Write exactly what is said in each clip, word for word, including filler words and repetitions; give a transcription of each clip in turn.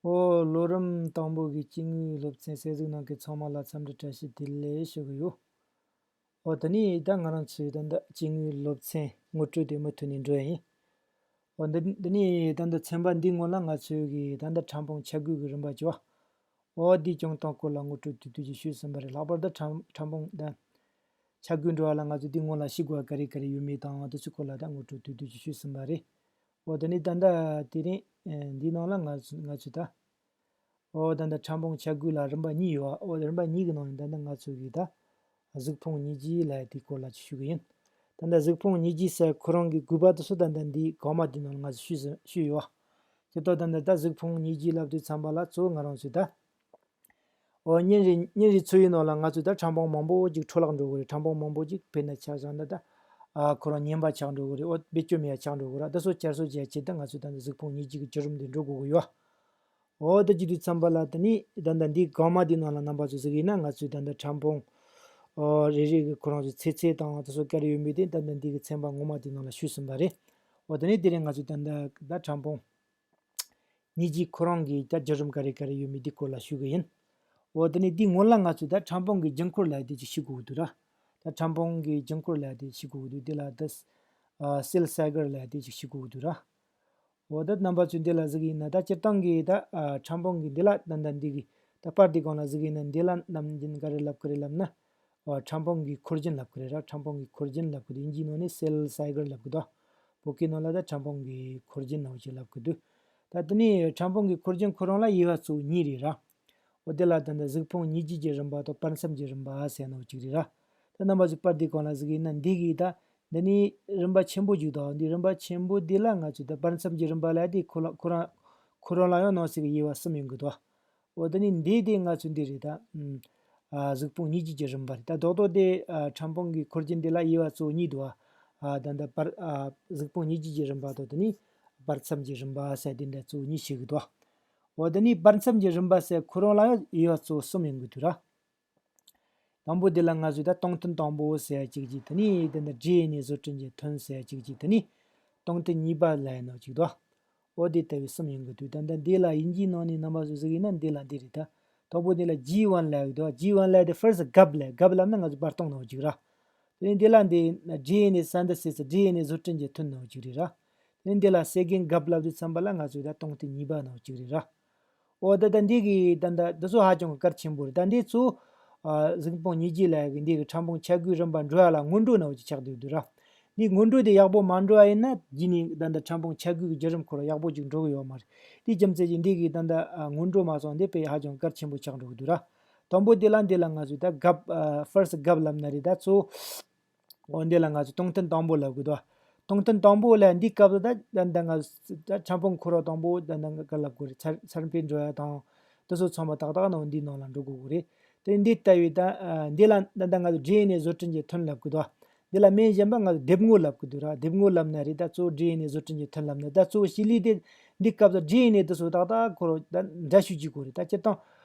ཨོ། ལོ་རིམ་དང་པོ་གི་སྐྱེ་དངོས་སློབ་ཚན་གསན་གཟིགས་གནང་མཁན་ཚང་མ་ལ་འཚམས་འདྲི་བཀྲ་ཤིས་བདེ་ལེགས་ཞུ་གི་ཡོད། ཨོ། དེ་ནས་ད་ང་རང་ཚོའི་ད་ལྟ་སྐྱེ་དངོས་སློབ་ཚན་ངོ་སྤྲོད་དེ་མུ་མཐུད་ནས་འགྲོ་ཡ་ཡིན། ཨོ། འདི་འདི་ནས་ད་ལྟ་ཚན་པ་འདིའི་སྔོན་ལ་ང་ཚོས་གི་ད་ལྟ་ཕྲ་ཕུང་ཆ་བགོས་ཀྱི་རིམ་པ་བཅུ་བ། ཨོ། འདིའི་བྱུང་སྟངས་སྐོར་ལ་ངོ་སྤྲོད་བསྡུས་བསྡུས་ཅིག་ཞུས་ཟིན་པ་རེད། ལྷག་པར་དུ་ཕྲ་ཕྲ་ཕུང་ད་ཆ་བགོས་འགྲོ་བ་ལ་ང་ཚོས་འདིའི་སྔོན་ལ་ཤེས་དགོས་པ་ག་རེ་ག་རེ་ཡོད་མེད་དང་དེ་ཚོའི་སྐོར་ལ་ད་ངོ་སྤྲོད་བསྡུས་བསྡུས་ཅིག་ཞུས་ཟིན་པ་རེད། ཨོ། དེ་ནས་ད་ལྟ་དེ་རིང་ཨེ་འདིའི་ནང་ལ་ང་ཚོ་ང་ཚོས་ད། ཨོ། ད་ལྟ་ཕྲ་ཕུང་ཆ་བགོས་ལ་རིམ་པ་གཉིས་ཡོད་པ། ཨོ། རིམ་པ་གཉིས་ཀྱི་ནང་ནས་ད་ལྟ་ང་ཚོ་གིས་ད་གཟུགས་ཕུང་གཉིས་བརྗེ་ལབ་དེའི་སྐོར་ལ་ཅིག་ཞུ་གི་ཡིན། ད་ལྟ་གཟུགས་ཕུང་གཉིས་བརྗེ་ཟེར་ཁོ་རང་གི་དགོས་པ་དེ་ཚོ་ད་ལྟ་འདི་གོང་མ་དེའི་ནང་ལ་ང་ཚོས་ཞུས་ཟིན་ཞུས་ཡོད་པ། དེ་ལྟར་ད་ལྟ་ད་གཟུགས་ཕུང་གཉིས་བརྗེ་ལབ་དུས་ཙམ་པ་ལ་གཙོ་བོ་ང་རང་ཚོས་ད། ཨོ། ཉིན་རེ་ཉིན་རེ་འཚོ་བའི་ནང་ལ་ང་ཚོས་ད་ཕྲ་ཕུང་མང་པོ་ཅིག་འཕྲོ་བརླག་འགྲོ་གི་རེད། ཕྲ་ཕུང་མང་པོ་ཅིག་དཔེར་ན་ཆ་བཞག་ན་ད། ཨ། ཁོ་རང་ངན་པ་ཆགས་འགྲོ་གི་རེད། ཨོ། བེད་སྤྱོད་མེད་པ་ཆགས་འགྲོ་གི་རེད། ད་སོ་བསྐྱར་གསོ་བྱེད་ཆེད་ད་ང་ཚོས་ད་ལྟ་གཟུགས་ཕུང་གཉིས་བརྗེ་གི་བརྒྱུད་རིམ་འདི་འགྲོ་དགོས་ཀྱི་ཡོད། ཨོ། ད་བྱེད་དུས་ཙམ་པ་ལ་ད་ནི་ད་ལྟ་འདི་གོང་མ་འདི་ནང་ལ་རྣམ་པ་ཚོས་གཟིགས་ཡིན་ན་ང་ཚོས་ད་ལྟ་ཕྲ་ཕུང་། ཨོ། རེ་རེ་གི་ཁོ་རང་ཚོའི་ཚེ་ཚད་དང་ད་སོ་ག་རེ་ཡོད་མེད་དེ་ད་ལྟ་འདི་གི་ཚན་པ་ངོ་མ་འདི་ནང་ལ་ཞུས་ཟིན་པ་རེད། ཨོ། ད་ནི་དེ་རིང་ང་ཚོས་ད་ལྟ་ད་ཕྲ་ཕུང་གཉིས་བརྗེ་ཁོ་རང་གི་ད་བརྒྱུད་རིམ་ག་རེ་ག་རེ་ཡོད་མེད་འདི་སྐོར་ལ་ཞུ་གི་ཡིན། འོ། དེ་ནས་འདི་སྔོན་ལ་ང་ཚོས་ད་ཕྲ་ཕུང་གི་རྒྱུན་འཁོར་ལབ་དེ་ཅིག་ཤེས་དགོས་ཀྱི་འདུག་ར། ད་ཕྲ་ཕུང་གི་རྒྱུན་འཁོར་ལབ་དེ་ཤེས་དགོས་ཀྱི་འདུག་དེ་ལ་ད་སེལ་སའི་ཀལ་ལབ་དེ་ཅིག་ཤེས་དགོས་ཀྱི་འདུག་ར། འོ། ད་རྣམ་པ་ཚོས་འདི་ལ་གཟིགས་ཡིན་ན་ད་སྤྱིར་བཏང་གི་ད་ཕྲ་ཕུང་གི་འདི་ལ་ད་ད་འདི་གི་ད་པར་འདི་སྒང་ལ་གཟིགས་ཡིན་ན་འདི་ལ་ནམ་རྒྱུན་ག་རེ་ལབ་ཀྱི་རེད་ལབ་ན། ཨ། ཕྲ་ཕུང་གི་འཁོར་རྒྱུན་ལབ་ཀྱི་རེད་ར། ཕྲ་ཕུང་གི་འཁོར་རྒྱུན་ལབ་ཀྱི་འདུག་དབྱིན་ཇིའི་ནང་ནས་སེལ་སའི་ཀལ་ལབ་ཀྱི་འདུག་བོད་སྐད་ནང་ལ་ད་ཕྲ་ཕུང་གི་འཁོར་རྒྱུན་ནང་བཞིན་ལབ་ཀྱི་འདུག་ད་དེ་ནས་ཕྲ་ཕུང་གི་འཁོར་རྒྱུན་ཁོ་རང་ལ་དབྱེ་བ་གཙོ་བོ་གཉིས་རེད་ར། འོ། དེ་ལ་ད་ལྟ་གཟུགས་ཕུང་གཉིས་བརྗེ་གི་རིམ་པ་དང་བར་མཚམས་ཀྱི་རིམ་པ་ཟེར་ནོ་གཅིག་རེད་ར། ད་རྣམ་པ་ཚོས་པར་འདི་སྒང་ལ་གཟིགས་ཡིན་ན་འདི་གི་ད་འདི་ནི་རིམ་པ་ཆེན་པོ་གཅིག་འདུག་འདི་རིམ་པ་ཆེན་པོ་འདི་ལ་ང་ཚོས་ད་བར་མཚམས་ཀྱི་རིམ་པ་ལབ་དེ་ཁོ་ལ་ཁོ་རང་ཁོ་རང་ལ་ཡང་ནང་གསེས་ཀྱི་དབྱེ་བ་གསུམ་ཡོང་གི་འདུག་འོ། དེ་ནི་འདི་དེ་ང་ཚོ་འདི་རེད་ད། ཨ། གཟུགས་ཕུང་གཉིས་བརྗེ་གི་རིམ་པ་རེད་ད། རྡོག་རྡོག་དེ། ཨ། ཕྲ་ཕུང་གི་འཁོར་རྒྱུན་འདི་ལ་དབྱེ་བ་གཙོ་བོ་གཉིས་འདུག་ཨ། ད་ལྟ་བར། ཨ། གཟུགས་ཕུང་གཉིས་བརྗེ་གི་རིམ་པ་དང་དེ་ནི་བར་མཚམས་ཀྱི་རིམ་པ་ཟེར་དེ་འདྲ་གཙོ་བོ་གཉིས་ཕྱེ་གི་འདུག་འོ། དེ་ནི་བར་མཚམས་ཀྱི་རིམ་པ་ཟེར་ཁོ་རང་ལ་ཡང་དབྱེ་བ་གཙོ་བོ་གསུམ་ཡོང་གི་འདུག་ར། དང་པོ་དེ་ལ་ང་ཚོས་ད་སྟོང་ཐུན་དང་པོ་ཟེར་གཅིག་གཅིག་དེ་ནི་ད་ལྟ་ཌི་ཨེན་ཨེ་བཟོ་སྐྲུན་གྱི་ཐུན་ཟེར་གཅིག་གཅིག་དེ་ནི་སྟོང་ཐུན་གཉིས་པ་ལབ་ཡ་ནོ་གཅིག་འདུག་འོ། དེ་ལྟ་བུའི་གསུམ་ཡོང་གི་འདུག་ད་ལྟ་འདི་ལ་དབྱིན་ཇིའི་ནང་ནས་རྣམ་པ་ཚོས་གཟིགས་ཡིན་ན་འདི་ལ་འདི་རེད་ད། དང་པོ་འདི་ལ་ཇི་ཝན་ལབ་ཀྱི་འདུག་ཇི་ཝན་ལབ་དེ་ཕར་སི་གྷབ་ལབ། གྷབ་ལབ་ན་ང་ཚོ་བར་སྟོང་ནང་གཅིག་ར། དེ་ནས་འདི་ལ་འདི་ཌི་ཨེན་ཨེ་སན་ཐེ་སིས། ཌི་ཨེན་ཨེ་བཟོ་སྐྲུན་གྱི་ཐུན་ནང་གཅིག་རེད་ར། དེ་ནས་འདི་ལ་སེ་ཀེན་གྷབ་ལབ་དུས་ཙམ་པ་ལ་ང་ཚོས་ད་སྟོང་ཐུན་གཉིས་པ་ནང་གཅིག་རེད་ར། འོ། ད་ལྟ་འདི་གི་ད་ལྟ་འདི་ཚོ་ཧ་ཅང་གི་གལ་ཆེན་པོ་རེད། ད་འདི་ཚོ། ཨ། གཟུགས་ཕུང་གཉིས་བརྗེ་ལབ་ཀྱི་འདི་གི་ཕྲ་ཕུང་ཆ་བགོས་རིམ་པ་འགྲོ་ཡ་ལ་སྔོན་འགྲོ་ནང་བཞིན་ཆགས་བསྡད་འདུག་ར། འདི་སྔོན་འགྲོ་དེ་ཡག་པོ་མ་འགྲོ་བ་ཡིན་ན་རྗེས་ནས་ད་ལྟ་ཕྲ་ཕུང་ཆ་བགོས་ཀྱི་བརྒྱུད་རིམ་ཁོ་རང་ཡག་པོ་ཅིག་འགྲོ་གི་ཡོད་མ་རེད། དེ་རྒྱུ་མཚན་གྱིས་འདི་གི་ད་ལྟ། ཨ། སྔོན་འགྲོ་མ་སོང་། འདི་དཔེ་ཧ་ཅང་གལ་ཆེན་པོ་ཆགས་འགྲོ་གི་འདུག་ར། དང་པོ་འདི་ལ་འདི་ལ་ང་ཚོས་ད་གྷབ། ཨ། ཕར་སི་གྷབ་ལབ་ན་རེད། ད་གཙོ་བོ། འོ། འདི་ལ་ང་ཚོས་སྟོང་ཐུན་དང་པོ་ལབ་གི་འདུག་སྟོང་ཐུན་དང་པོ་ལ་འདི་སྐབས་སུ་ད་ད་ད་ང་ཚོ་ད་ཕྲ་ཕུང་ཁོ་རང་དང་པོ་ད་ད་ག་ལབ་དགོས་རེད། འཚར་འཚར་འཕེལ་འགྲོ་ཡ་དང་། དེ་ཚོ་ཚང་མ་ཏག་ཏག་ནང་འདིའི་ནང་ལ་འགྲོ་དགོས་ཀྱི་རེད། དེ་འདི་ལྟ་བུའི་ད། ཨ། འདི་ལ་ད་ད་ང་ཚོ་ཌི་ཨེན་ཨེ་བཟོ་སྐྲུན་གྱི་ཐུན་ལབ་གི་འདུག་འདི་ལ་མིང་གཞན་པ་ང་ཚོ་སྡེབ་དངོས་ལབ་གི་འདུག་ར། སྡེབ་དངོས་ལབ་ན་རེད། ད་གཙོ་བོ་ཌི་ཨེན་ཨེ་བཟོ་སྐྲུན་གྱི་ཐུན་ལབ་ན། ད་གཙོ་བོ་གཞི་ལས་དེ་འདི་སྐབས་སུ་ཌི་ཨེན་ཨེ་དེ་ཚོ་ཏག་ཏག་ཁོ་རང་ད་འདྲ་བཤུས་བྱེད་དགོས་རེད། ད་སྤྱིར་བཏང་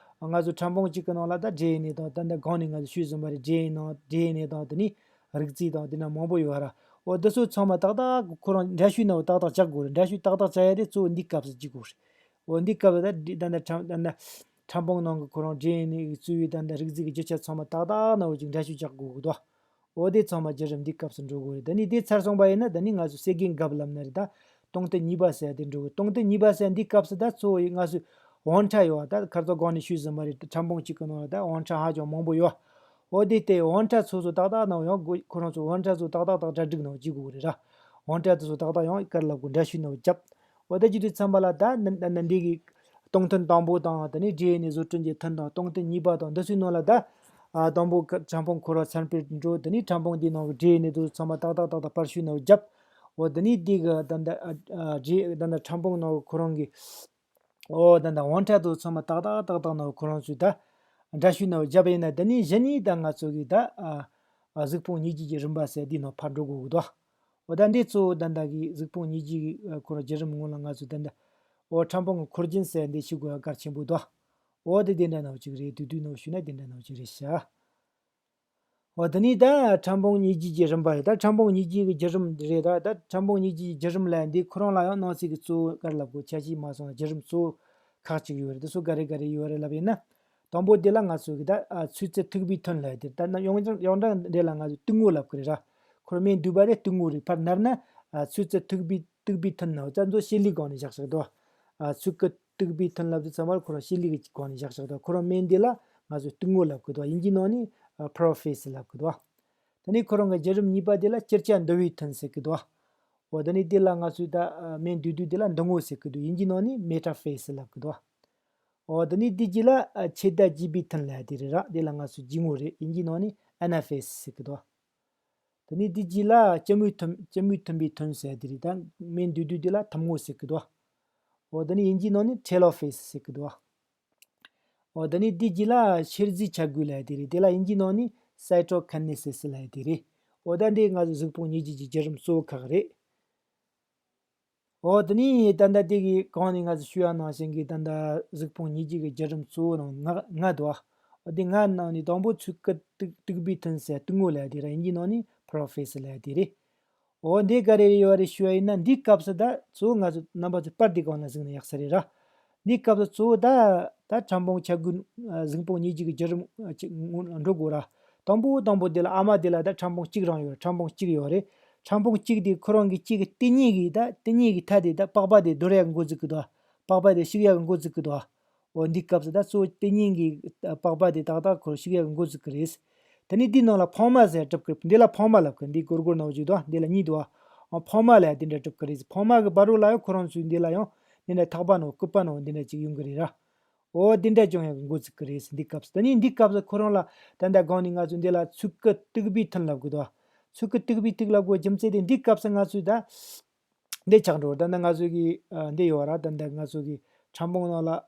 ང་ཚོ་ཕྲ་ཕུང་གཅིག་གི་ནང་ལ་ད་ཌི་ཨེན་ཨེ་དང་། ད་ད་གོང་ནས་ང་ཚོ་ཞུས་ཟིན་པ་རེད། ཌི་ཨེན་ཨེ་དང་། ཌི་ཨེན་ཨེ་དང་། དེ་ནས་རིགས་རྫས་དང་། དེ་ན་མང་པོ་ཡོད་ར། འོ། འདི་ཚོ་ཚང་མ་ཏག་ཏག་ཁོ་རང་འདྲ་བཤུས་ནང་ཏག་ཏག་བྱེད་དགོས་རེད། འདྲ་བཤུས་ཏག་ཏག་བྱེད་ཡ་དེ་གཙོ་བོ་འདི་སྐབས་སུ་བྱེད་དགོས་རེད། འོ། འདི་སྐབས་ད་ད་ད་ཕྲ་ད་ད་ཕྲ་ཕུང་ནང་གི་ཁོ་རང་ཌི་ཨེན་ཨེ་གི་གཙོ་བོའི་ད་ད་རིགས་རྫས་ཀྱི་རྒྱུ་ཆ་ཚང་མ་ཏག་ཏག་ནང་བཞིན་འདྲ་བཤུས་རྒྱག་དགོས་ཀྱི་འདུག་འོ། དེ་ཚང་མ་བརྒྱུད་རིམ་འདི་སྐབས་སུ་འགྲོ་དགོས་རེད། ད་ནི་དེ་ཚར་སོང་པ་ཡིན་ན་ད་ནི་ང་ཚོ་སེ་ཀེན་གྷབ་ལབ་ན་རེད། ད་སྟོང་ཐུན་གཉིས་པ་ཟེར་དེ་འགྲོ་གི། སྟོང་ཐུན་གཉིས་པ་ཟེར་འདི་སྐབས་སུ་ད་གཙོ་བོ་ང་ཚོ་དབང་ཕྲ་ཡོད་པ། ད་ཁ་སང་གོང་ནས་ཞུས་ཟིན་པ་རེད། ཕྲ་ཕུང་གཅིག་གི་ནང་ལ་ད་དབང་ཕྲ་ཧ་ཅང་མང་པོ་ཡོད། འོ། དེ་ལྟའི་དབང་ཕྲ་ཚོ་ཚོ་ཏག་ཏག་ནང་ཡང་དགོས། ཁོ་རང་ཚོ་དབང་ཕྲ་ཚོ་ཏག་ཏག་ཏག་གྲ་སྒྲིག་ནང་བྱེད་དགོས་རེད་ར། དབང་ཕྲ་དེ་ཚོ་ཏག་ཏག་ཡང་ག་རེ་ལབ་དགོས། འདྲ་བཤུས་ནང་བརྒྱབ། འོ། ད་བྱེད་དུས་ཙམ་པ་ལ་ད་ན་ན་ན་འདི་གི་སྟོང་ཐུན་དང་པོ་དང་། དེ་ནས་ཌི་ཨེན་ཨེ་བཟོ་སྐྲུན་གྱི་ཐུན་དང་། སྟོང་ཐུན་གཉིས་པ་དང་། འདི་ཚོའི་ནང་ལ་ད། ཨ། དང་པོ་ཕྲ་ཕུང་ཁོ་རང་འཚར་འཕེལ་འགྲོ། དེ་ནས་ཕྲ་ཕུང་འདིའི་ནང་གི་ཌི་ཨེན་ཨེ་དེ་ཚོ་ཚང་མ་ཏག་ཏག་ཏག་ཏག་པར་བཤུས་ནང་བརྒྱབ། འོ། དེ་ནས་འདི་གི་ད་ད། ཨ། ཨ། ཌི་ད་ད་ཕྲ་ཕུང་ནང་གི་ཁོ་རང་གི། འོ། ད་ད་དབང་ཕྲ་དེ་ཚོ་ཚང་མ་ཏག་ཏག་ཏག་ཏག་ནང་ཁོ་རང་ཚོས་ད་འདྲ་བཤུས་ནང་བརྒྱབ་ཡིན་ན། དེ་ནས་གཞི་ནས་ད་ང་ཚོ་གི་ད། ཨ། ཨ། གཟུགས་ཕུང་གཉིས་བརྗེ་གི་རིམ་པ་ཟེར་འདིའི་ནང་ཕར་འགྲོ་དགོས་ཀྱི་འདུག་འོ། ད་འདི་གཙོ་བོ་ད་ལྟ་གི་གཟུགས་ཕུང་གཉིས་བརྗེ་གི་ཁོ་རང་བརྒྱུད་རིམ་སྔོན་ལ་ང་ཚོས་ད་ལྟ། འོ། ཕྲ་ཕུང་གི་འཁོར་རྒྱུན་ཟེར་འདི་ཤེས་དགོས་པ་གལ་ཆེན་པོ་འདུག་འོ། དེ་དེ་འདྲ་ནང་གཅིག་རེད། བསྡུས་བསྡུས་ནང་ཞུས་ན་དེ་འདྲ་ནང་གཅིག་རེད་ཤག་འོ། དེ་ནས་ད་ཕྲ་ཕུང་གཉིས་བརྗེ་གི་རིམ་པ་རེད། ད་ཕྲ་ཕུང་གཉིས་བརྗེ་གི་བརྒྱུད་རིམ་རེད། ད་ད་ཕྲ་ཕུང་གཉིས་བརྗེ་གི་བརྒྱུད་རིམ་ལ་འདི་ཁོ་རང་ལ་ཡང་ནང་གསེས་ཀྱི་གཙོ་བོ་ག་རེ་ལབ་དགོས། ཆ་ཤས་མ་སོང་ན་བརྒྱུད་རིམ་གཙོ་བོ་ ཁག་ཅིག་ཡོད་རེད། དེ་ཚོ་ག་རེ་ག་རེ་ཡོད་རེད་ལབ་ཡིན་ན། དང་པོ་དེ་ལ་ང་ཚོ་གི་ད་ཨ་ཚོད་ཚད་མཐུག་པའི་ཐོན་ལབ་དེ་རེད། ད་ན་ཡོངས་ཀྱང་ཡོངས་གྲགས་འདི་ལ་ང་ཚོ་སྟུག་ངོ་ལབ་གི་རེད་ར། ཁོ་རང་མིང་བསྡུས་པ་རེད། སྟུག་ངོ་རེད། ཕར་ནར་ན་ཨ་ཚོད་ཚད་མཐུག་པའི་མཐུག་པའི་ཐོན་ནོ་ཙམ་ཚོ་ཤེལ་ལི་སྒང་ནས་བཞག་བཞག་འདུག་ཨ་ཚོད་ཀྱི་མཐུག་པའི་ཐོན་ལབ་དུས་ཙམ་པར་ཁོ་རང་ཤེལ་ལི་གི་སྒང་ནས་བཞག་བཞག་འདུག་ཁོ་རང་མིང་འདི་ལ་ང་ཚོ་སྟུག་ངོ་ལབ་གི་འདུག་དབྱིན་ཇིའི་ནང་ནས་ཨ་Profuse ལབ་གི་འདུག་དེ་ནས་ཁོ་རང་གི་བརྒྱུད་རིམ་གཉིས་པ་དེ་ལ་ཅིར་ཆ་འདུ་བའི་ཐོན་ཟེར་གི་འདུག་འོ་དེ་ནས་དེ་ལ་ང་ཚོས་ད་ཨ་མིང་བསྡུས་དུས་དེ་ལ་འདུ་ངོ་ཟེར་གི་འདུག་དབྱིན་ཇིའི་ནང་ནས་Metaphase ལབ་གི་འདུག་འོ་དེ་ནས་དེ་རྗེས་ལ་ཨ་ཆེ་ད་རྒྱས་པའི་ཐོན་ལབ་དེ་རེད་ར། དེ་ལ་ང་ཚོས་རྒྱས་ངོ་རེད། དབྱིན་ཇིའི་ནང་ནས་Anaphase ཟེར་གི་འདུག་དེ་ནས་དེ་རྗེས་ལ་ལྕི་མོའི་ཐོན་ལྕི་མོའི་ཐོན་པའི་ཐོན་ཟེར་དེ་རེད། ད་མིང་བསྡུས་དུས་དེ་ལ་ཐུམ་ངོ་ཟེར་གི་འདུག་འོ་དེ་ནས་དབྱིན་ཇིའི་ནང་ནས་Telophase ཟེར་གི་འདུག་འོ་དེ་ནས་དེ་རྗེས་ལ་ཤེལ་ཟས་ཆ་བགོས་ལབ་དེ་རེད། དེ་ལ་དབྱིན་ཇིའི་ནང་ནས་Cytokinesis ལབ་དེ་རེད། འོ་ད་འདི་ང་ཚོ་གཟུགས་ཕུང་གཉིས་རྒྱུད་ཀྱི་བརྒྱུད་རིམ་གཙོ་བོ་ཁག་རེད། འོ་དེ་ནས་ད་ལྟ་དེ་གི་གོང་ནས་ང་ཚོ་ཞུས་པ་ནང་བཞིན་གྱི་ད་ལྟ་གཟུགས་ཕུང་གཉིས་རྒྱུད་ཀྱི་བརྒྱུད་རིམ་གཙོ་བོ་ནང་ལྔ་ལྔ་འདུག་འོ་དེ་ལྔ་ནང་ནས་དང་པོ་ཚོད་ཀྱི་མཐུག་མཐུག་པའི་ཐོན་ཟེར་སྟུག་ངོ་ལབ་དེ་ར། དབྱིན་ཇིའི་ནང་ནས་Profuse ལབ་དེ་རེད། འོ་འདི་ག་རེ་ཡོད་རེད་ཞུ་བ་ཡིན་ན། འདིའི་སྐབས་སུ་ད་གཙོ་བོ་ང་ཚོ་རྣམ་པ་ཚོ་པར་འདི་སྒང་ལ་གཟིགས་ན་ཡག་ས་རེད་ར། འདིའི་སྐབས་སུ་གཙོ་བོ་ད་ད་ཕྲ་ཕུང་ཆ་བགོས་ཨ་གཟུགས་ཕུང་གཉིས་རྒྱུད་ཀྱི་བརྒྱུད་རིམ་ཨ་ཅིག་ངོ་འགྲོ་དགོས་ར། དང་པོ་དང་པོ་འདི་ལ་ཨ་མ་འདི་ལ་ད་ཕྲ་ཕུང་གཅིག་རང་ཡོད། ཕྲ་ཕུང་གཅིག་ཡོད་རེད། ཕྲ་ཕུང་གཅིག་དེ་ཁོ་རང་གི་གཅིག་གི་ལྟེ་གཉིས་ཀྱི་ད་ལྟེ་གཉིས་ཀྱི་མཐའ་དེ་ད་པགས་པ་དེ་རྡོལ་ཡག་གི་འགོ་འཛུགས་ཀྱི་འདུག་པགས་པ་དེ་ཤིག་ཡག་གི་འགོ་འཛུགས་ཀྱི་འདུག་འོ་འདི་སྐབས་སུ་ད་གཙོ་བོ་ལྟེ་གཉིས་ཀྱི་པགས་པ་དེ་ཏག་ཏག་ཁོ་ཤིག་ཡག་གི་འགོ་འཛུགས་ཀྱི་རེད། དེ་ནས་འདི་ནང་ལ་ཕོ་མ་ཟེར་གྲུབ་ཀྱི་རེད། འདི་ལ་ཕོ་མ་ལབ་ཀྱི་རེད། འདི་སྒོར་སྒོར་ནང་བཞིན་འདུག་འདི་ལ་གཉིས་འདུག་ཨ་ཕོ་མ་ལ་འདི་འདྲ་གྲུབ་ཀྱི་རེད། ཕོ་མ་གི་བར་རོ་ལ་ཡང་ཁོ་རང་ཚོའི་འདི་ལ་ཡང་འདི་འདྲ་ཐག་པ་ནང་སྐུད་པ་ནང་འདི་འདྲ་ཅིག་ཡོང་གི་རེད་ར། འོ་འདི་འདྲ་ཅུང་ཡག་གི་འགོ་འཛུགས་ཀྱི་རེད། འདི་སྐབས་སུ་ད་ནི་འདི་སྐབས་སུ་ཁོ་རང་ལ་ད་ལྟ་སྒང་ནས་ང་ཚོས་འདི་ལ་ཚོད་ཀྱི་མཐུག་པའི་ཐོན་ལབ་དགོས་འདུག་ཚོད་ཀྱི་མཐུག་པའི་ཐོན་ལབ་དགོས་རྒྱུ་མཚན་དེ་འདི་སྐབས་སུ་ང་ཚོས་ད་འདི་ཆགས་འགྲོ། ད་ལྟ་ང་ཚོ་གི་ཨ་འདི་ཡོད་ར། ད་ལྟ་ང་ཚོ་གི་ཕྲ་ཕུང་ནང་ལ་ཨ་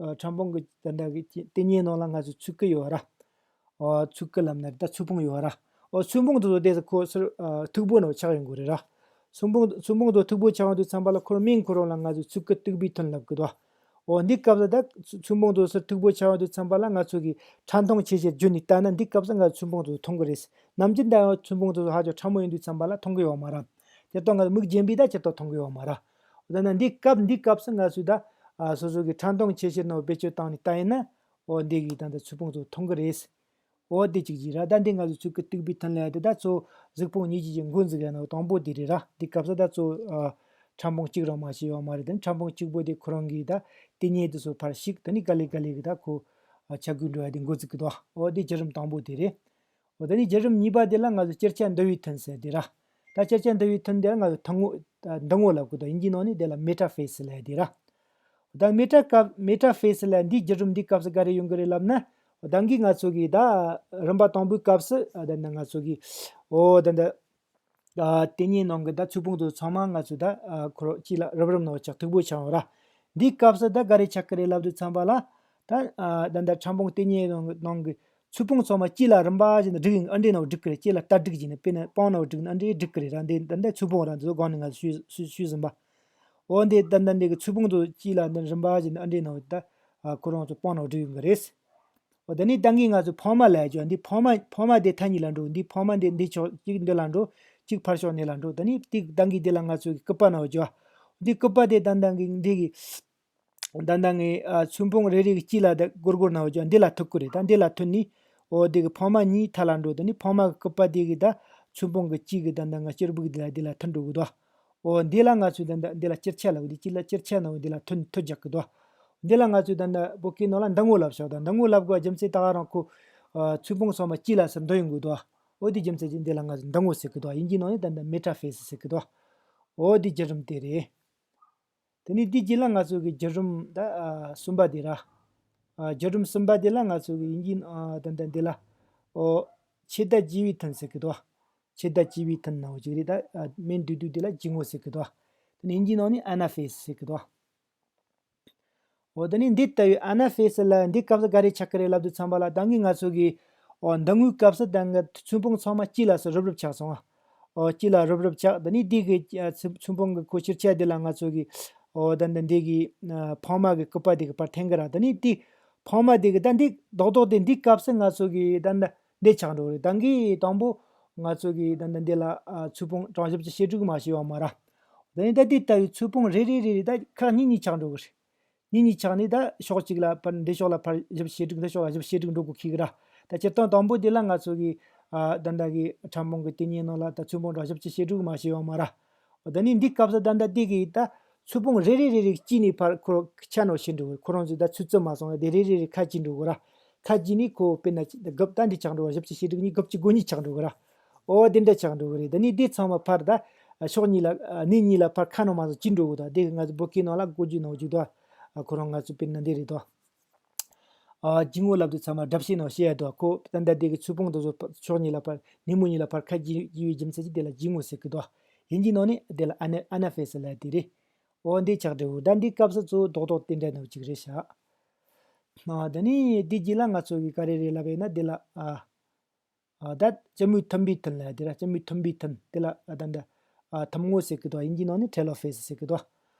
ཨ་ཕྲ་ཕུང་གི་ད་ལྟ་གི་ལྟེ་གཉིས་ནང་ལ་ང་ཚོ་ཚོད་ཀྱི་ཡོད་ར། ཨོ་ཚོད་ཀྱི་ལབ་ན་ད་ཚོད་ཕུང་ཡོད་ར། ཨོ་ཚོད་ཕུང་དེ་ཚོ་དེ་ཚོ་ཁོ་སར་ཨ་མཐུག་པོ་ནང་ཆགས་ཡོང་གི་རེད་ར། ཚོད་ཕུང་ཚོད་ཕུང་དེ་མཐུག་པོ་ཆགས་ཡོང་དུས་ཙམ་པ་ལ་ཁོ་རང་མིང་ཁོ་རང་ལ་ང་ཚོ་ཚོད་ཀྱི་མཐུག་པའི་ཐོན་ལབ་ཀྱི་འདུག་འོ་འདི་སྐབས་ལ་ད་ཚོད་ཕུང་དེ་ཚོ་མཐུག་པོ་ཆགས་ཡོང་དུས་ཙམ་པ་ལ་ང་ཚོ་གི་ཕྲ་མཐོང་ཆེ་ཆེར་བརྒྱུད་ནས་བལྟས་ན་འདི་སྐབས་སུ་ང་ཚོ་ཚོད་ཕུང་དེ་ཚོ་མཐོང་གི་རེད། ནམ་རྒྱུན་ད་ཡང་ཚོད་ཕུང་དེ་ཚོ་ཧ་ཅང་ཕྲ་མོ་ཡིན་དུས་ཙམ་པ་ལ་མཐོང་གི་ཡོད་མ་རེད། དེ་ལྟ་ང་ཚོ་མིག་རྒྱན་པས་ད་ཇི་ལྟར་མཐོང་གི་ཡོད་མ་རེད། འོ་ད་ན་འདི་སྐབས་འདི་སྐབས་སུ་ང་ཚོས་ད་ཨ་སོ་སོ་གི་ཕྲ་མཐོང་ཆེ་ཆེར་ནང་བེད་སྤྱོད་བཏང་ནས་ལྟ་ཡིན་ན། འོ་འདི་གི་ད་ལྟ་ཚོད་ཕུང་ཚོ་མཐོང་གི་རེད། འོ་འདི་གཅིག་གཅིག་ར། ད་འདི་ང་ཚོ་ཚོད་ཀྱི་མཐུག་པའི་ཐོན་ལབ་དེ་ད་གཙོ་བོ་གཟུགས་ཕུང་གཉིས་རྒྱུད་ཀྱི་འགོ་འཛུགས་ཡ་ནོ་དང་པོ་འདི་རེད་ར། འདི་སྐབས་སུ་ད་གཙོ་བོ་ཨ་ཕྲ་ཕུང་གཅིག་རང་མ་ཞིག་ཡོད་མ་རེད། དེ་ནི་ཕྲ་ཕུང་གཅིག་པོ་དེ་ཁོ་རང་གི་ད་ལྟེ་གཉིས་དེ་ཚོ་ཕར་ཞིག་དེ་ནི་ག་ལེ་ག་ལེ་གི་ད་ཁོ་ཨ་ཆ་བགོས་འགྲོ་ཡ་དེ་འགོ་འཛུགས་ཀྱི་འདུག་འོ་འདི་བརྒྱུད་རིམ་དང་པོ་དེ་རེད། འོ་ད་ནི་བརྒྱུད་རིམ་གཉིས་པ་དེ་ལ་ང་ཚོ་ཅིར་ཆ་འདུ་བའི་ཐོན་ཟེར་དེ་ར། ད་ཅིར་ཆ་འདུ་བའི་ཐོན་དེ་ལ་ང་ཚོ་ཐུམ་ངོ་ད་འདུ་ངོ་ལབ་དགོས་འདུག་དབྱིན་ཇིའི་ནང་ནས་དེ་ལ་Metaphase ལབ་དེ་ར། ད་Meta་སྐབས་Metaphase ལ་འདིའི་བརྒྱུད་རིམ་འདིའི་སྐབས་སུ་ག་རེ་ཡོང་གི་རེད་ལབ་ན། ད་གིན་ང་ཚོ་གི་ད་རིམ་པ་དང་པོའི་སྐབས་སུ་ཨ་ད་ནི་ང་ཚོ་གི་འོ་ད་འདི་ད་ལྟེ་གཉིས་ནང་གི་ད་ཚོད་ཕུང་དེ་ཚང་མ་ང་ཚོས་ད་ཨ་ཁོ་རང་གཅིག་ལ་རུབ་རུབ་ནང་ཆགས་མཐུག་པོ་ཆགས་ཡོད་ར། འདིའི་སྐབས་སུ་ད་ག་རེ་ཆགས་ཀྱི་རེད་ལབ་དུས་ཙམ་པ་ལ། ད་ཨ་ད་ད་ཕྲ་ཕུང་ལྟེ་གཉིས་ནང་གི་ནང་གི་ཚོད་ཕུང་ཚང་མ་གཅིག་ལ་རིམ་པ་བཞིན་དུ་སྒྲིག་ཡིན། ཨ་འདྲའི་ནང་སྒྲིག་གི་རེད། གཅིག་ལ་རྟ་སྒྲིག་བྱས་ནས་དཔེར་ན་པང་ནང་སྒྲིག་ན་ཨ་འདྲའི་སྒྲིག་གི་རེད་ར། འདི་ད་ལྟ་ཚོད་ཕུང་ར་འདི་ཚོ་སྒང་ནས་ང་ཚོས་ཞུས་ཞུས་ཞུས་ཟིན་པ། འོ་འདི་ད་ལྟ་འདི་གི་ཚོད་ཕུང་དེ་གཅིག་ལ་འདི་རིམ་པ་བཞིན་དུ་ཨ་འདྲའི་ནང་ད་ཨ་ཁོ་རང་ཚོ་པང་ནང་སྒྲིག་ཡོང་གི་རེད། འོ་ད་ནི་ད་གིན་ང་ཚོ་ཕོ་མ་ལབ་ཀྱང་འདི་ཕོ་མ་ཕོ་མ་དེ་མཐའ་གཉིས་ལ་འགྲོ། འདི་ཕོ་མ་འདི་འདི་ཕྱོགས་གཅིག་འདི་ལ་འགྲོ། གཅིག་ཕར་ཕྱོགས་ནས་ལ་འགྲོ། ད་ནི་ཏིག་ད་གིན་འདི་ལ་ང་ཚོ་གི་སྐུད་པ་ནང་འཇོག་འདི་སྐུད་པ་དེ་ད་ད་གིན་འདི་གི་ད་ལྟ་ངས་ཨ་ཚོད་ཕུང་རེ་རེ་གི་དཀྱིལ་ལ་ད་སྒོར་སྒོར་ནང་བརྒྱབ་འདི་ལ་ཐུག་གི་རེད། ད་འདི་ལ་ཐུག་ནི། འོ་འདི་གི་ཕ་མ་གཉིས་མཐའ་ལ་འགྲོ། ད་ནི་ཕ་མ་གི་སྐུད་པ་འདི་གི་ད་ཚོད་ཕུང་གི་དཀྱིལ་གི་ད་ལྟ་ང་གཅེར་བུ་གི་འདི་ལ་འདི་ལ་ཐུག་འགྲོ་གི་འདུག་འོ་འདི་ལ་ང་ཚོས་ད་ལྟ་འདི་ལ་དཀྱིལ་ཆ་ལབ་གི་འདི་དཀྱིལ་ལ་དཀྱིལ་ཆ་ནང་འདི་ལ་ཐུག་ཐུག་རྒྱག་གི་འདུག་འདི་ལ་ང་ཚོས་ད་ལྟ་བོད་སྐད་ནང་ལ་འདུ་ངོ་ལབ་ཤག་ད་འདུ་ངོ་ལབ་དགོས་རྒྱུ་མཚན་ད་ག་རང་ཁོ་ཨ་ཚོད་ཕུང་ཚང་མ་དཀྱིལ་ལ་སར་འདུ་ཡོང་གི་འདུག་འོ་དེ་རྒྱུ་མཚན་གྱིས་འདི་ལ་ང་ཚོས་འདུ་ངོ་ཟེར་གི་འདུག་དབྱིན་ཇིའི་ནང་ནས་ད་ལྟ་Metaphase ཟེར་གི་འདུག་འོ་དེ་བརྒྱུད་རིམ་དེ་རེད། དེ་ནས་དེའི་རྗེས་ལ་ང་ཚོ་གི་བརྒྱུད་རིམ་ད་ཨ་གསུམ་པ་དེ་ར། ཨ་བརྒྱུད་རིམ་གསུམ་པ་དེ་ལ་ང་ཚོ་གི་དབྱིན་ཇི་ཨ་ད་ད་འདི་ལ་ཨོ་ཆེ་ད་ལྕི་བའི་ཐོན་ཟེར་གི་འདུག་ཆེ་ད་ལྕི་བའི་ཐོན་ནང་བཞིན་རེད། ད་ཨ་མིང་བསྡུས་དུས་དེ་ལ་ལྕི་ངོ་ཟེར་གི་འདུག་དེ་ནས་དབྱིན་ཇིའི་ནང་ནས་Anaphase ཟེར་གི་འདུག་འོ་དེ་ནས་འདི་ལྟ་བུའི་Anaphase ལ་འདི་སྐབས་སུ་ག་རེ་ཆགས་ཀྱི་རེད་ལབ་དུས་ཙམ་པ་ལ་ད་གིན་ང་ཚོ་གི་འོ་འདུ་ངོའི་སྐབས་སུ་ད་ང་ཚོ་ཚོད་ཕུང་ཚང་མ་དཀྱིལ་ལ་སོ་རུབ་རུབ་ཆགས་སོང་། ཨོ་དཀྱིལ་ལ་རུབ་རུབ་ཆགས། དེ་ནས་འདི་གི་ཨ་ཚོད་ཚོད་ཕུང་གི་ཁོ་ཕྱིར་ཆ་འདི་ལ་ང་ཚོ་གི་ཨོ་ད་འདི་འདི་གི་ཨ་ཕ་མ་གི་སྐུད་པ་འདི་གི་བར་འཐེན་གི་ར། དེ་ནས་འདི་ཕ་མ་འདི་གི་ད་འདི་རྡོག་རྡོག་དེ་འདི་སྐབས་སུ་ང་ཚོ་གི་ད་འདི་འདི་ཆགས་འགྲོ་གི་རེད། ད་གིན་དང་པོ་ང་ཚོ་གི་ད་འདི་འདི་ལ་ཨ་ཚོད་ཕུང་གྲངས་ཞིབ་ཀྱི་བཤད་སྒྲིག་མ་བྱས་པ་མ་ར། དེ་ནས་ད་འདི་ལྟ་བུའི་ཚོད་ཕུང་རེ་རེ་རེ་རེ་ད་ཁག་གཉིས་གཉིས་ཆགས་འགྲོ་གི་རེད། གཉིས་གཉིས་ཆགས་ནས་ད་ཕྱོགས་གཅིག་ལ་ཕར་འདི་ཕྱོགས་ལ་ཕར་བཞི་བཅུ་ཞེ་དྲུག་འདི་ཕྱོགས་ལ་བཞི་བཅུ་ཞེ་དྲུག་འགྲོ་དགོས་ཁེལ་གི་ར། ད་སྤྱིར་བཏང་དང་པོ་དེ་ལ་ང་ཚོ་གི་ཨ་ད་ལྟ་གི་ཕྲ་ཕུང་གི་དེ་གཉིས་ནང་ལ་ད་ཚོན་སྤུངས་གྲངས་བཞི་བཅུ་ཞེ་དྲུག་མ་ཤེས་ཡོད་མ་ར། འོ་ད་ནི་འདི་སྐབས་སུ་ད་ལྟ་དེ་གི་ད་ཚོན་སྤུངས་རེ་རེ་རེ་རེ་གཅིག་ནས་ཕར་ཁོ་རང་ཆ་ནོ་ཤེས་འགྲོ་གི། ཁོ་རང་ཚོ་ད་ཚོད་ཚོད་མ་སོང་ཡ་དེ་རེ་རེ་རེ་ཁ་གཅིག་འགྲོ་གི་ར། ཁ་གཅིག་ནས་ཁོ་དཔེར་ན་དགུ་བཅུ་ད་འདི་ཆགས་འགྲོ་གི་ར། བཞི་བཅུ་ཞེ་དྲུག་གཉིས་དགུ་བཅུ་གོ་གཉིས་ཆགས་འགྲོ་གི་ར། འོ་དེ་འདྲ་ཆགས་འགྲོ་གི་རེད། ད་ནི་དེ་ཚང་མ་ཕར་ད་ཕྱོགས་གཉིས་ལ་གནས་གཉིས་ལ་ཕར་ཁ་ནང་མ་སོང་གཅིག་འགྲོ་གི་འདུག་དེ་གི་ང་ཚོ་བོད་སྐད་ནང་ལ་གོ་རྒྱུ་ནང་བརྗོད་དོ། ཁོ་རང་ང་ཚོ་དཔེར་ན་འདི་རེད་དོ། ཨ་ལྗིད་སྔོ་ལབ་དུས་ཚང་མ་སྒྲ་བཤད་ནང་བཤད་ཡ་དོ། ཁོ་ད་ལྟ་དེ་གི་ཚོན་སྤུངས་དེ་ཚོ་ཕྱོགས་གཉིས་ལ་ཕར་སྣེ་མོ་གཉིས་ལ་ཕར་ཁ་གྱེས་གྱེས་པའི་རྒྱུ་མཚན་གྱིས་དེ་ལ་ལྗིད་སྔོ་ཟེར་གི་འདུག་ཡིན་གྱི་ནང་ནས་དེ་ལ་ཨ་ན་ཨ་ན་ཕེ་སི་ལབ་དེ་རེད། འོ་འདི་ཆགས་འགྲོ་གི། ད་འདི་སྐབས་སུ་གཙོ་བོ་རྡོག་རྡོག་དེ་འདྲ་ནང་གཅིག་རེད་ཤག་ཨ་ད་ནི་འདི་རྗེས་ལ་ང་ཚོ་གི་ག་རེ་རེད་ལབ་ཡིན་ན་དེ་ལ་ཨ་ཨ་ད་སྐྱི་མོས་འཐུམ་པའི་ཐུན་ལབ་དེ་ར། སྐྱི་མོས་འཐུམ་པའི་ཐུན་དེ་ལ་ཨ་ད་འདི་ཨ་ཐུམ་སྔོ་ཟེར་གི་འདུག་ཡིན་གྱི་ནང་ནས་ཊེ་ལོ་ཕེ་སི་ཟེར་གི་འདུག་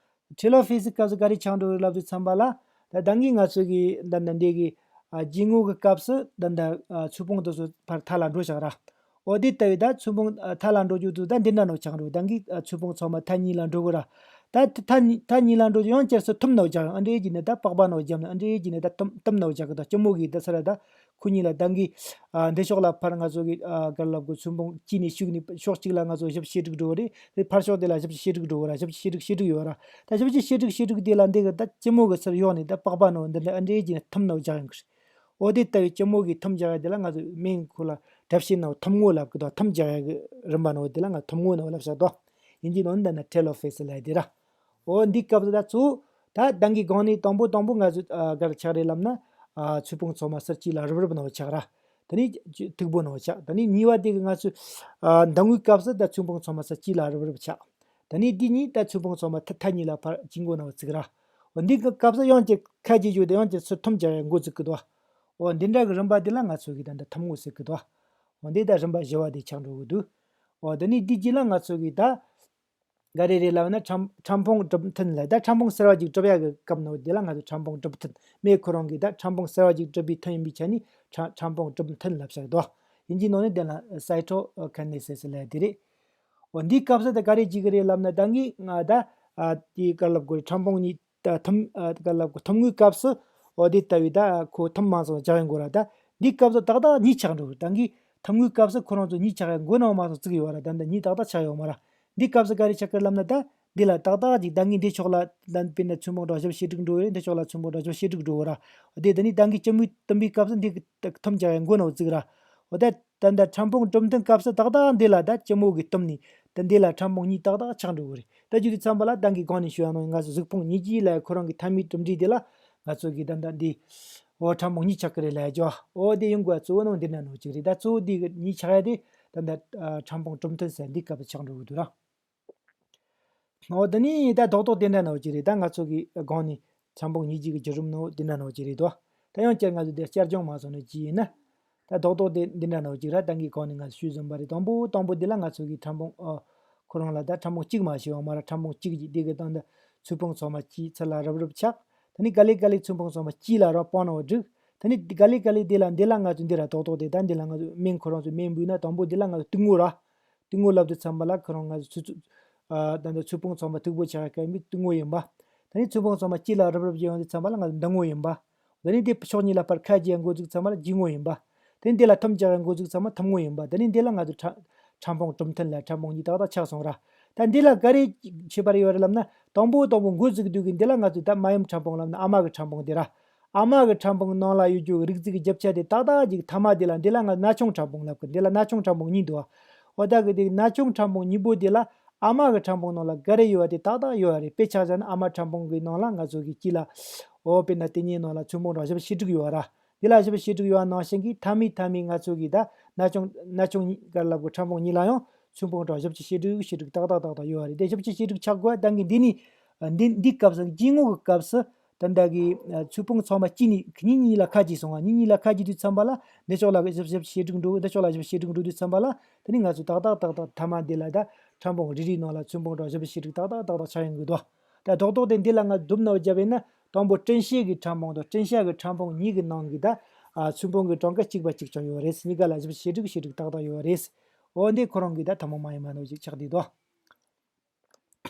ཊེ་ལོ་ཕེ་སི་སྐབས་སུ་ག་རེ་ཆགས་འགྲོ་རེད་ལབ་དུས་ཙམ་པ་ལ། ད་ད་གིན་ང་ཚོ་གི་ད་ད་འདི་གི་ཨ་ལྗིད་སྔོ་གི་སྐབས་སུ་ད་ད་ཨ་ཚོན་སྤུངས་དེ་ཚོ་ཕར་མཐའ་ལ་འགྲོ་བཞག་ར། འོ་དེ་ལྟ་བུའི་ད་ཚོན་སྤུངས་ཨ་མཐའ་ལ་འགྲོ་རྒྱུ་དུ་ད་འདི་འདྲ་ནོ་ཆགས་འགྲོ། ད་གིན་ཨ་ཚོན་སྤུངས་ཚང་མ་མཐའ་གཉིས་ལ་འགྲོ་གི་ར། ད་མཐའ་གཉིས་མཐའ་གཉིས་ལ་འགྲོ་རྒྱུ་ཡང་བསྐྱར་སུ་ཐུམ་ནོ་རྒྱག་ཨ་འདྲེ་གྱི་ནི་ད་པགས་པ་ནོ་རྒྱབ་ནི་ཨ་འདྲེ་གྱི་ནི་ད་ཐུམ་ཐུམ་ནོ་རྒྱག་གི་ད་སྐྱི་མོ་གི་ད་ས་ར་ད། ཁོ་གཉིས་ལ་ད་གིན་ཨ་འདི་ཕྱོགས་ལ་ཕར་ང་ཚོ་གི་ཨ་ག་ལབ་དགོས། ཚོན་སྤུངས་གཅིག་ནས་ཤུགས་ནས་ཕྱོགས་གཅིག་ལ་ང་ཚོ་བཞི་བཅུ་ཞེ་དྲུག་འགྲོ་གི་རེད། དེ་ཕར་ཕྱོགས་དེ་ལ་བཞི་བཅུ་ཞེ་དྲུག་འགྲོ་གི་ར། བཞི་བཅུ་ཞེ་དྲུག་ཞེ་དྲུག་ཡོད་ར། ད་བཞི་བཅུ་ཞེ་དྲུག་ཞེ་དྲུག་དེ་ལ་འདི་གི་ད་སྐྱི་མོ་གི་ཚུར་གཡོག་ནས་ད་པགས་པ་ནོ་འདི་འདྲ་ཨ་འདྲེ་གྱི་ནི་ཐུམ་ནོ་རྒྱག་ཡོང་གི་རེད། འོ་དེ་ལྟ་བུའི་སྐྱི་མོ་གི་ཐུམ་རྒྱག་ཡ་དེ་ལ་ང་ཚོ་མིང་ཁོ་ལ་སྒྲ་བཤད་ནོ་ཐུམ་སྔོ་ལབ་གི་འདུག་ཐུམ་རྒྱག་ཡ་གི་རིམ་པ་ནོ་དེ་ལ་ང་ཐུམ་སྔོ་ནོ་ལབ་བཞག་འདུག་ཡིན་གྱི་ནོ་འདི་ན་ཊེ་ལོ་ཕེ་སི་ལབ་དེ་ར། འོ་འདི་སྐབས་སུ་ད་གཙོ་བོ་ད་ད་གིན་གོང་ནས་དང་པོ་དང་པོ་ང་ཚོས་ཨ་ག་རེ་ཆགས་རེད་ལབ་ན། ཨ་ཚོན་སྤུངས་ཚང་མ་ཚུར་གཅིག་ལ་རུབ་རུབ་ནང་ཆགས་ར། ད་ནི་མཐུག་པོ་ནང་ཆགས། ད་ནི་གཉིས་པ་དེ་གི་ང་ཚོས་ཨ་མདང་ངོའི་སྐབས་སུ་ད་ཚོན་སྤུངས་ཚང་མ་ཚུར་གཅིག་ལ་རུབ་རུབ་ཆགས། ད་ནི་འདི་གཉིས་ད་ཚོན་སྤུངས་ཚང་མ་མཐའ་མཐའ་གཉིས་ལ་ཕར་ལྗིད་སྔོ་ནང་བཙུགས་ར། འོ་འདི་གི་སྐབས་སུ་ཡང་ཅིག་ཁ་གྱེས་རྒྱུ་དེ་ཡང་ཅིག་ཚུར་ཐུམ་རྒྱག་ཡ་འགོ་བཙུགས་གི་འདུག་འོ་འདི་འདྲ་གི་རིམ་པ་འདི་ལ་ང་ཚོ་གི་ད་འདི་ཐུམ་སྔོ་ཟེར་གི་འདུག་འོ་འདི་ད་རིམ་པ་བཞི་བ་དེ་ཆགས་འགྲོ་གི་འདུག་འོ་ད་ནི་འདི་རྗེས་ལ་ང་ཚོ་གི་ད་ག་རེ་རེད་ལབ་ན་ཕྲ་ཕྲ་ཕུང་གྲུབ་ཐུན་ལ། ད་ཕྲ་ཕུང་གསར་བ་ཅིག་གྲུབ་ཡག་གི་སྐབས་ནོ་དེ་ལ་ང་ཚོ་ཕྲ་ཕུང་གྲུབ་ཐུན། མེ་ཁོ་རང་གིས་ད་ཕྲ་ཕུང་གསར་བ་ཅིག་གྲུབ་པའི་ཐུན་ཡིན་པའི་ཆ་ནས་ཕྲ་ཕྲ་ཕུང་གྲུབ་ཐུན་ལབ་བཞག་འདུག་ཡིན་གྱི་ནང་ནས་དེ་ལ་སའི་ཊོ་ཁ་ནེ་སི་སི་ལབ་དེ་རེད། འོ་འདིའི་སྐབས་སུ་ད་ག་རེ་བྱེད་ཀྱི་རེད་ལབ་ན་ད་ངས་ང་ད་ཨ་དེའི་ག་ལབ་དགོས་རེད། ཕྲ་ཕུང་གཉིས་ད་ཐུམ་ཨ་ག་ལབ་དགོས། ཐུམ་སྔོན་སྐབས་སུ་འོ་དེ་ལྟ་བུའི་ད་ཁོ་ཐུམ་མ་སོང་རྒྱག་ཡོང་དགོས་ར། ད་འདིའི་སྐབས་སུ་ཏག་ཏག་གཉིས་ཆགས་འགྲོ་གི། ད་ངས་ཐུམ་སྔོན་སྐབས་སུ་ཁོ་རང་ཚོ་གཉིས་ཆགས་ཡོང་མགོ་ནང་མ་སོང་བཙུགས་ཡོད་ར། ད་འདི་གཉིས་ཏག་ཏག་ཆགས་ཡོད་མ་ར། འདི་སྐབས་སུ་ག་རེ་ཆགས་ཀྱི་ལབ་ན་ད། འདི་ལ་ཏག་ཏག་ཅིག་ད་ངས་འདི་ཕྱོགས་ལ་ད་དཔེར་ན་ཚོན་སྤུངས་གྲངས་བཞི་བཅུ་ཞེ་དྲུག་འགྲོ་རེད། འདི་ཕྱོགས་ལ་ཚོན་སྤུངས་གྲངས་བཞི་བཅུ་ཞེ་དྲུག་འགྲོ་ར། དེ་ད་ནི་ད་ངས་སྐྱི་མོས་བཏུམ་པའི་སྐབས་སུ་འདི་གི་ཐུམ་རྒྱག་ཡ་མགོ་ནང་བཙུགས་ར། འོ་ད་ད་ད་ཕྲ་ཕུང་གྲུབ་མཐུན་སྐབས་སུ་ཏག་ཏག་འདི་ལ་ད་སྐྱི་མོ་གིས་བཏུམ་ནས་ད་འདི་ལ་ཕྲ་ཕུང་གཉིས་ཏག་ཏག་ཆགས་འགྲོ་གི་རེད། ད་རྒྱུ་དེ་ཚང་པ་ལ་ད་ངས་གོང་ནས་ཞུ་ཡ་ནང་ང་ཚོ་གཟུགས་ཕུང་གཉིས་ཀྱི་ལ་ཁོ་རང་གི་མཐའ་མའི་གྲུབ་འབྲས་དེ་ལ་ང་ཚོ་གི་ད་ད་འདི་འོ་ཕྲ་ཕུང་གཉིས་ཆགས་ཀྱི་རེད་ལབ་ཡ་ཅོ། འོ་དེ་ཡོང་དགོས་གཙོ་བོ་ནང་འདི་ན་ནོ་ཅིག་རེད། ད་གཙོ་བོ་འདི་གི་གཉིས་ཆགས་ཡ་དེ་ད་ད་ཕྲ་ཕུང་གྲུབ་མཐུན་ཟེར་འདི་སྐབས་སུ་ཆགས་འགྲོ་གི་འདུག་ར། འོ་ད་ནི་ད་རྡོག་རྡོག་དེ་འདྲ་ནང་བཞིན་རེད། ད་ང་ཚོ་གི་སྒང་ནས་ཕྲ་ཕུང་གཉིས་ཀྱི་བརྒྱུད་རིམ་ནང་དེ་འདྲ་ནང་བཞིན་རེད་དོ། ད་ཡང་བསྐྱར་ང་ཚོ་དེ་བསྐྱར་སྦྱོང་མ་སོང་ནས་ཅི་ཡིན་ན། ད་རྡོག་རྡོག་དེ་འདི་འདྲ་ནང་བཞིན་ར། ད་གིན་སྒང་ནས་ང་ཚོ་ཞུས་ཟིན་པ་རེད། དང་པོ་དང་པོ་འདི་ལ་ང་ཚོ་གི་ཕྲ་ཕུང་ཨ་ཁོ་རང་ལ་ད་ཕྲ་ཕུང་གཅིག་མ་ཞིག་ཡོད་མ་ར། ཕྲ་ཕུང་གཅིག་གི་འདི་གི་སྟེང་དུ་ཚོན་ཕུང་ཚང་མ་གཅིག་ཚུར་ལ་རབ་རབ་ཆགས། ད་ནི་ག་ལེ་ག་ལེ་ཚོན་ཕུང་ཚང་མ་གཅིག་ལ་ར་སྤུངས་ནས་འགྲིག་ད་ནི་ག་ལེ་ག་ལེ་འདི་ལ་འདི་ལ་ང་ཚོ་འདི་ར་རྡོག་རྡོག་དེ་ད་འདི་ལ་ང་ཚོ་མིང་ཁོ་རང་ཚོ་མིང་འབོད་ན་དང་པོ་འདི་ལ་ང་ཚོ་གཏི་མུག་ར། གཏི་མུག་ལབ་དུས་ཙམ་པ་ལ་ཁོ་རང་ང་ཚོ་ཚོ་ཚོ་ཨ་ད་ནི་ཚོན་ཕུང་ཚང་མ་མཐུག་པོ་ཆགས་ཀ་མི་གཏི་མུག་ཡིན་པ། ད་ནི་ཚོན་ཕུང་ཚང་མ་གཅིག་ལ་རབ་རབ་ཡོང་དུས་ཙམ་པ་ལ་ང་ཚོ་མདང་དགོང་ཡིན་པ། ད་ནི་དེ་ཕྱོགས་གཉིས་ལ་ཕར་ཁ་གྱེས་འགོ་བཙུགས་ཙམ་པ་ལ་ལྗིད་སྔོ་ཡིན་པ། ད་ནི་འདི་ལ་ཐུམ་རྒྱག་འགོ་བཙུགས་ཙམ་པ་ཐུམ་སྔོ་ཡིན་པ། ད་ནི་འདི་ལ་ང་ཚོ་ཕྲ་ཕྲ་ཕུང་གྲུབ་མཐུན་ལ་ཕྲ་ཕུང་གཉིས་ཏག་ཏག་ཆགས་སོང་ར། ད་འདི་ལ་ག་རེ་ཁྱད་པར་ཡོད་རེད་ལབ་ན། དང་པོ་དང་པོ་འགོ་བཙུགས་དུས་ཀྱི་འདི་ལ་ང་ཚོ་ད་མ་ཡུམ་ཕྲ་ཕུང་ལབ་ན་ཨ་མ་གི་ཕྲ་ཕུང་འདི་ར། ཨ་མ་གི་ཕྲ་ཕུང་ནང་ལ་ཡོད་རྒྱུ་གི་རིགས་རྫས་ཀྱི་རྒྱུ་ཆ་དེ་ཏག་ཏག་ཅིག་ཐ་མ་དེ་ལ་འདི་ལ་ང་ན་ཆུང་ཕྲ་ཕུང་ལབ་གི། འདི་ལ་ན་ཆུང་ཕྲ་ཕུང་གཉིས་འདུག་འོ་ད་གི་དེ་ན་ཆུང་ཕྲ་ཕུང་གཉིས་པོ་དེ་ལ་ཨ་མ་གི་ཕྲ་ཕུང་ནང་ལ་ག་རེ་ཡོད་པ་དེ་ཏག་ཏག་ཡོད་པ་རེད། དཔེ་ཆ་བཞག་ན་ཨ་མ་ཕྲ་ཕུང་གི་ནང་ལ་ང་ཚོ་གི་དཀྱིལ་ལ་འོ་དཔེར་ན་དེ་གཉིས་ནང་ལ་ཚོན་ཕུང་གྲངས་བཞི་བཅུ་ཞེ་དྲུག་ཡོད་ར། དེ་ལ་བཞི་བཅུ་ཞེ་དྲུག་ཡོད་པ་ནང་བཞིན་གྱི་མཐའ་མའི་མཐའ་མའི་ང་ཚོ་གི་ད་ན་ཆུང་ན་ཆུང་གཉིས་ག་ལབ་གི་ཕྲ་ཕུང་གཉིས་ལ་ཡང་ཚོན་ཕུང་གྲངས་བཞི་བཅུ་ཞེ་དྲུག་ཞེ་དྲུག་ཏག་ཏག་ཏག་ཏག་ཡོད་པ་རེད། དེ་བཞི་བཅུ་ཞེ་དྲུག་ཆགས་དགོས་ད་གི་འདི་ནི་འདི་འདི་སྐབས་སུ་ལྗིད་སྔོ་གི་སྐབས་སུ། ད་ལྟ་གི་ཨ་ཚོན་ཕུང་ཚང་མ་གཅིག་ནས་གཉིས་གཉིས་ལ་ཁ་གྱེས་སོང་བ། གཉིས་གཉིས་ལ་ཁ་གྱེས་དུས་ཙམ་པ་ལ་འདི་ཕྱོགས་ལ་བཞི་བཞི་ཞེ་དྲུག་འགྲོ། འདི་ཕྱོགས་ལ་བཞི་ཞེ་དྲུག་འགྲོ་དུས་ཙམ་པ་ལ་དེ་ནི་ང་ཚོ་ཏག་ཏག་ཏག་ཏག་ཐ་མ་འདི་ལ་ད་ཕྲ་ཕུང་རེ་རེའི་ནང་ལ་ཚོན་ཕུང་གྲངས་བཞི་བཞི་ཞེ་དྲུག་ཏག་ཏག་ཏག་ཏག་ཆགས་ཡོང་གི་འདུག་ད་རྡོག་རྡོག་དེ་འདི་ལ་ང་བསྡོམས་ནང་བརྒྱབ་པས་ན་དང་པོ་སྤྲིན་ཤེལ་གྱི་ཕྲ་ཕུང་དང་སྤྲིན་ཤེལ་གྱི་ཕྲ་ཕུང་གཉིས་ཀྱི་ནང་གི་ད་ཨ་ཚོན་ཕུང་གི་གྲངས་ཀ་གཅིག་པ་གཅིག་རྐྱང་ཡོད་རེད། གཉིས་ཀ་ལ་བཞི་བཞི་ཞེ་དྲུག་ཞེ་དྲུག་ཏག་ཏག་ཡོད་རེད། འོ་འདི་ཁོ་རང་གི་ད་ཐུན་མོང་མ་ཡིན་པ་ནང་བཞིན་ཆགས་བསྡད་འདུག་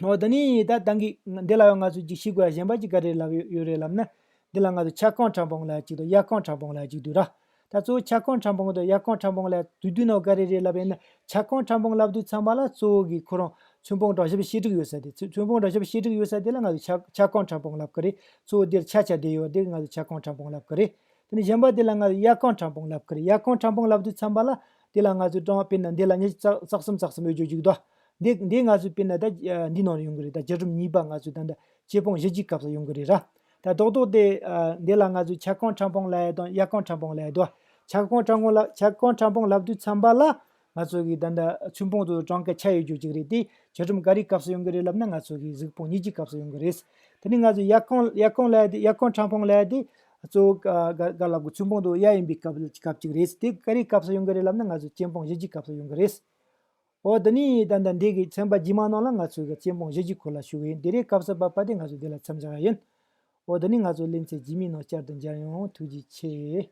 འོ་དེ་ནས་ད་ད་གིན་འདི་ལ་ཡང་ང་ཚོས་ཅིག་ཤེས་དགོས་ཡ་གཞན་པ་ཅིག་ག་རེ་ལབ་ཡོད་རེད་ལབ་ན། འདི་ལ་ང་ཚོས་ཆ་སྐོང་ཕྲ་ཕུང་ལབ་ཅིག་དང་དབྱར་སྐོང་ཕྲ་ཕུང་ལབ་ཅིག་འདུག་ར། ད་གཙོ་བོ་ཆ་སྐོང་ཕྲ་ཕུང་དང་དབྱར་སྐོང་ཕྲ་ཕུང་ལབ་དུས་དུས་ནང་ག་རེ་རེད་ལབ་ཡིན་ན། ཆ་སྐོང་ཕྲ་ཕུང་ལབ་དུས་ཙམ་པ་ལ་གཙོ་བོ་གི་ཁོ་རང་ཚོན་སྤང་དྲག་ཞན་བྱེ་བྲག་ཡོད་ས་དེ། ཚོན་སྤང་དྲག་ཞན་བྱེ་བྲག་ཡོད་ས་དེ་ལ་ང་ཚོས་ཆ་ཆ་སྐོང་ཕྲ་ཕུང་ལབ་ཀྱི་རེད། གཙོ་བོ་འདིར་ཆ་ཆ་བསྡད་ཡོད་དེ་ང་ཚོས་ཆ་སྐོང་ཕྲ་ཕུང་ལབ་ཀྱི་རེད། དེ་ནས་གཞན་པ་དེ་ལ་ང་ཚོས་དབྱར་སྐོང་ཕྲ་ཕུང་ལབ་ཀྱི་རེད། དབྱར་སྐོང་ཕྲ་ཕུང་ལབ་དུས་ཙམ་པ་ལ་དེ་ལ་ང་ཚོས་གྲངས་དཔེར་ན་འདི་ལ་ཉི་ཤུ་རྩ་གསུམ་རྩ་གསུམ་ཡོད་རྒྱུ་ཅིག་འདུག་འདི་འདི་ང་ཚོས་དཔེར་ན་ད་འདི་ནང་ཡོང་གི་རེད། ད་བརྒྱུད་རིམ་གཉིས་པ་ང་ཚོས་ད་ལྟ་ཆོས་སྤང་གཞི་བརྒྱའི་སྐབས་སུ་ཡོང་གི་རེད་ར། ད་རྡོག་རྡོག་དེ་འདི་ལ་ང་ཚོས་ཆ་སྐོང་ཕྲ་ཕུང་ལབ་ཡ་དང་དབྱར་སྐོང་ཕྲ་ཕུང་ལབ་ཡ་འདུག་ཆ་སྐོང་ཕྲ་ཕུང་ལ་ཆ་སྐོང་ཕྲ་ཕུང་ལབ་དུས་ཙམ་པ་ལ་ང་ཚོ་གི་ད་ལྟ་ཚོན་སྤང་དང་གྲངས་ཀ་ཆ་ཡོད་རྒྱུ་ཅིག་རེད། དེ་བརྒྱུད་རིམ་ག་རེའི་སྐབས་སུ་ཡོང་གི་རེད་ལབ་ན་ང་ཚོ་གི་གཟུགས་ཕུང་གཉིས་ཀྱི་སྐབས་སུ་ཡོང་གི་རེད། དེ་ནས་ང་ཚོས་དབྱར་སྐོང་དབྱར་སྐོང་ལབ་ཡ་དེ་དབྱར་སྐོང་ཕྲ་ཕུང་ལབ་ཡ་དེ་གཙོ་བོ་ག་ག་ག་ལབ་དགོས། ཚོན་སྤང་དང་དབྱར་ཡིན་པའི་སྐབས་སྐབས་ཅིག་རེད། དེ་ག་རེའི་སྐབས་སུ་ཡོང་གི་རེད་ལབ་ན་ང་ཚོ་ཆོས་སྤང་གཞི་བརྒྱའི་སྐབས་སུ་ཡོང་གི་རེད། འོ་དེ་ནས་ད་ལྟ་འདི་གི་ཚན་པ་རྗེས་མ་ནང་ལ་ང་ཚོས་གི་ཆོས་སྤང་གཞི་བརྒྱའི་སྐོར་ལ་ཞུ་གི་ཡིན། དེ་རིང་སྐབས་སུ་བབ་པ་དེ་ང་ཚོས་འདི་ལ་མཚམས་བཞག་ཡ་ཡིན། འོ་དེ་ནས་ང་ཚོ་ལེ་ཚན་རྗེས་མའི་ནང་བསྐྱར་དུ་མཇལ་ཡོང་། ཐུགས་རྗེ་ཆེ།